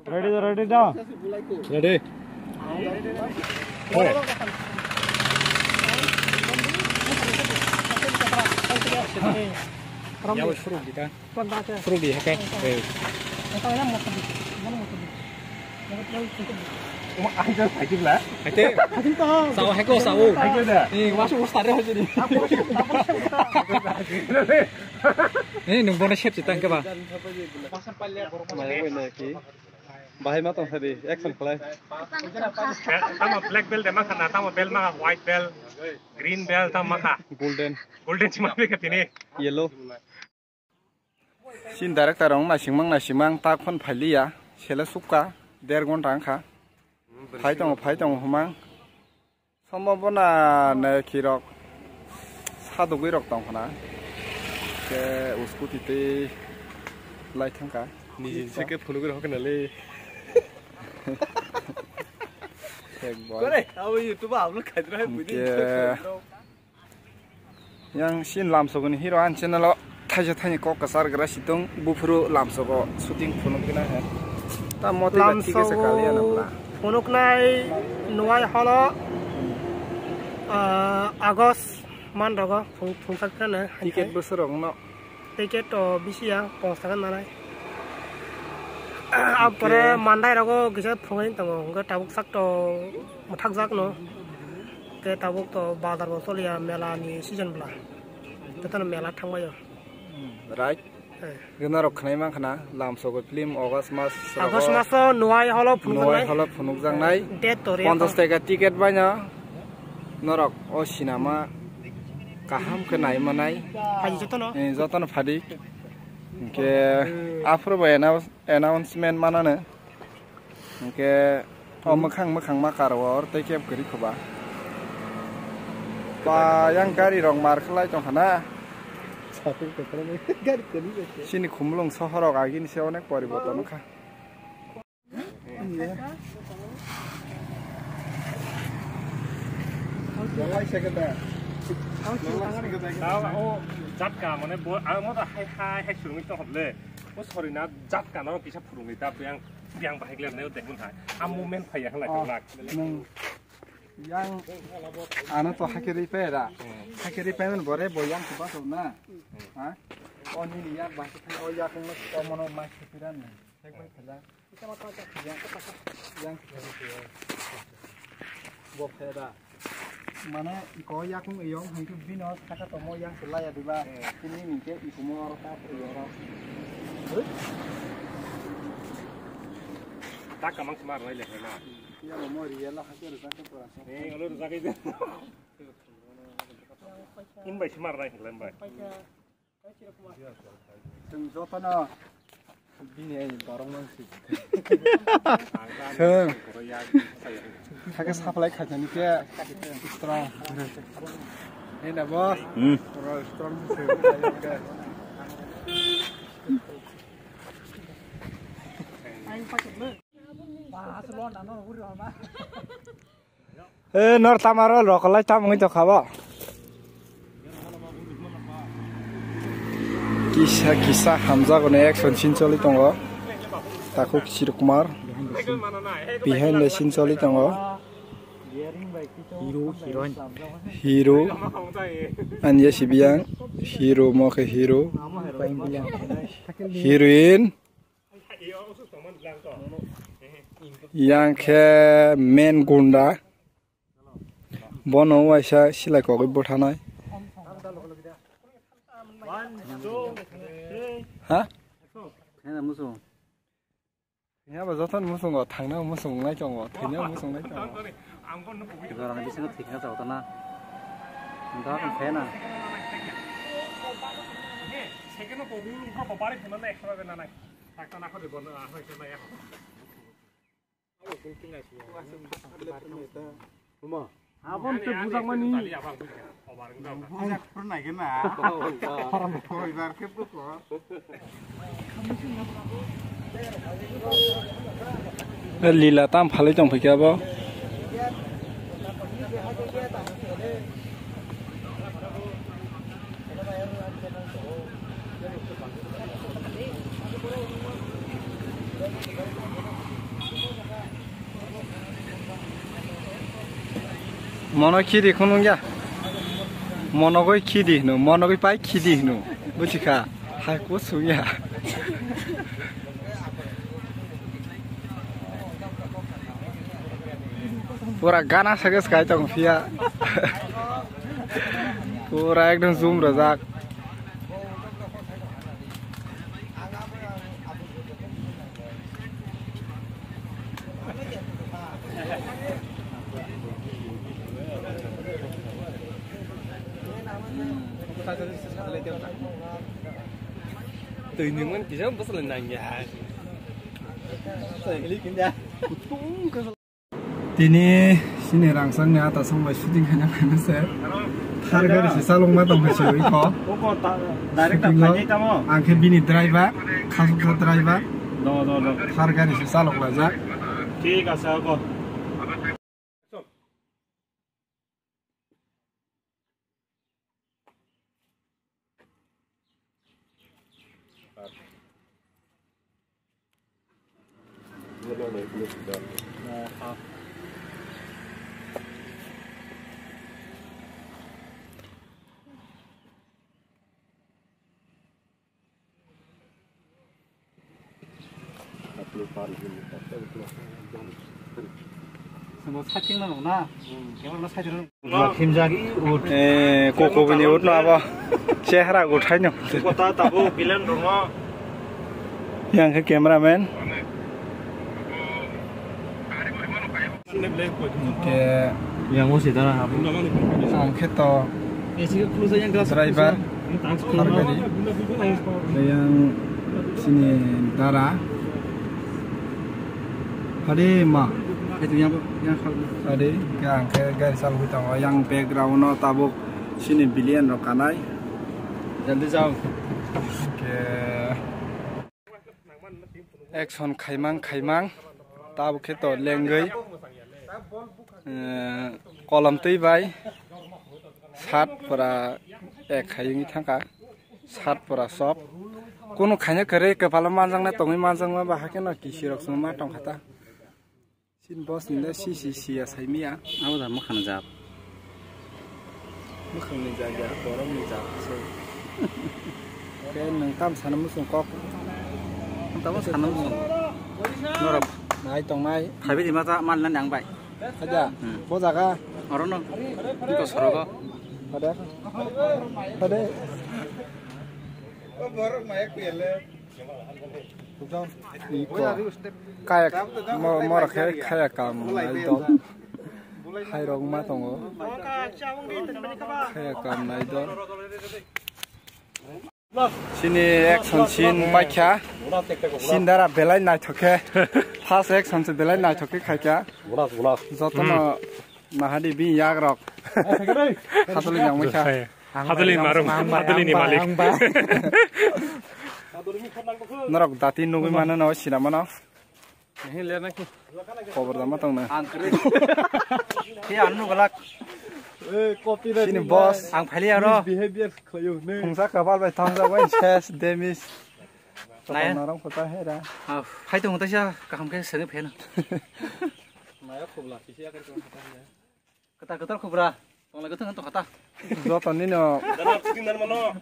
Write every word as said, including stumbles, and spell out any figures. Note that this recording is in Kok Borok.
Ready da, ready da. Ready. Yawa, suruh kita. Suruh di, oke. Eh. Uma aja lagi lah. Ate. Sao heko sao. Aja dah. Eh, masuk ustad ya jadi. Ini nunggu nasib sih tangke ba. Bahai ma tong sadi, action khlai. Tamo black belt de makha na, tamo belt makha, white belt, green belt tamo makha. Golden. Golden chima beka tini. Yellow. Scene director rong naisingmang naisingmang ta phone phailiya, sele sukha, der gonta wngkha. Phai tongo, phai tongo humang. Sombhabona ne khirok sadugwi rok tong khna. Ke uskuti tei lai thangkha. Niji se ke phunugwi rok khna le. Thek boy. Kore, abo YouTube upload khai dra hai buini. Yang sin lamsogoni hero an channel o thaisa thaini kok kwchar gra situng buphuru lamsogo shooting phunuk gina he. Ta mote ba thik ase kaliya na bla. Phunuknai nuai holo, ah, August man rogo phung-, phungsak khana. Ticket bwswk rok no. Ticket to bisi ya, pons taka nanai. Apore mandai rogo kisa phungai tongo, hwnkhe tabuk sak to mwthakjak no. Ke tabuk to bazar bo choliya, mela ni season bla. Jotono mela thangbaio. Hmm, right. Eh. Gwnarok khwnai mankha na, lamsogo film August mas rogo. August maso nuai holo phunukjaknai. Nuai holo phunukjaknai. Date to real. Ponchas taka ticket baino norok o sinama kaham khe nai manai. Phadi jotono. Eh, jotono phadi. Hwnkhe aphuru bo announce, announcement manano. Hwnkhe o mwkhang mwkhang ma karo or tei keb kwrwi khoba. Ba yang gari rok mar khlai tong khana. Gari kwrwi bai. Chini Khumulwng sohorok agini se onek poriborton wngkha. Tao o jatka mane bo, ang mo da hai hai hai surungwi tong hable. O sorina jatka no kisa phurungwi da yang, yang bahai le ne de mun hai. A movement phai ya lai tong lak. Nung yang ano to hakiri pe da. Hakiri pe men bore bo yang kuba to na. Ha? O ni ni yak bahai o yak mo to mono mas piran ne. Thek bai khala. Yang, yang, bo pheda. Mane, ko yakung eyong, hingke bino saka tomo yang selaya diba. Kini ningke ikumo oro ta priyo oro. Tak kamang semar lai le na. Ya, mo riya la hakhe rujak ke pura. Eh, olo rujak ke. In bai semar lai le bai. Chwng jotono bini borok mang si. Chwng. Hakhe supply khaisani khe strong. Hei na bo? Hmm. Strong se. Eh, nor tamaro rok lai tam wngwi tongkha bo. Kisa kisa hamjago ni action scene choli tongo. Takhuk Sir Kumar. Behind the scene choli tongo. Hero, heroine. Hero. Anya Sibiang. Hero mo khe hero. Heroine. Yang khe main gunda. Bono waisa silai kogwi bwthanai. Ha? Thangna muchung. Thangna ba jotono muchungo, thangna muchung nai tongo, thangna muchung nai tongo. Jorang bisingo thikna chao tana. Dok thena. Aboni tei bujakmani. Bujak phuru naikhe na. Koibar khe buko. Lila tam phalwi tongphaikhe abo. Mono khidi khunung ya. Monogoi khidi hino, monogoi pai khidi hino. Buchikha, hai kusung ya. Pura gana sage skai tong phiya. Pura ekdom zoom rajak. Twi nungmani kisa bwswlwi nangya hai. Tini sini rangchakni ata song bai shooting khaina khaina se. Thar gari se chalokma tong khe se oi kho. Oko ta-, direct ta Shooting o phainai tamo? Ang khe bini driver, khasuksa driver. Do, do, do. Thar gari se chalok lajak. Thik ase, oko. Bo side no na, camera no side no. Khimjak i ut. Eh, koko bini ut no abo. Chehra uthai no. Kota tabo bilen rongo. Yang khe cameraman. Ke yang o sida na habu. Ang khe to driver, thar gari. Yang sini dara. Hade ma. Itu yang yang hal. Hade ke ang khe gari sal hui tong yang background no tabuk sini billion rok kanai. Jaldi jao. Ke Action khaimang khaimang, tabuk khe to lengwi, eh, kolom twi bai sat pura ek khai wngwi thangkha, sat pura sop. Kunu khaina kwrwi kwpalo manjaknai tongwi manjakma ba, hakhe no kisi rok chwng ma tongkha ta. Chini boss ni le si si si ya sai miya. Abo da mwkhang jab. Mwkhang ni jab ya, borok ni jab se. Ke nang tam sana musung kok. Tam sana musung. Norok. Nai tong nai. Thabi di mata mal nan yang bai. Aja. Hmm. Bo jaga. Oro no. Iko sorogo. Ada. Ada. Borok maya kuyale. Iko. Kaya, mo-, moro khe khaya kam nai dol. Hai rok ma tongo. Khaya kam nai dol. Sini action scene paikha. Sindara belai naithok khe. First action se belai naithok khe khaikha. Jotono Mahadi bini yak rok. Hatuli yang mui kha. Hatuli marung, hatuli ni malik. Norok dati nugui mano no sina mano. Khobor da ma tong na. Ang kri. Ki anu galak. Eh, copyright. Sini boss. Ang phali aro. Behavior khlayo ne. Khungsa kabal bai thangsa bai ses demis. Naya. Narang kota hera. Ah, phai tong ta sia kaham khe sengwi pheno. Naya khobla kisi akan kota hera. Kata kotor khobra. Tong lai kotor to kata. Joto nino. Dana skin dan mano.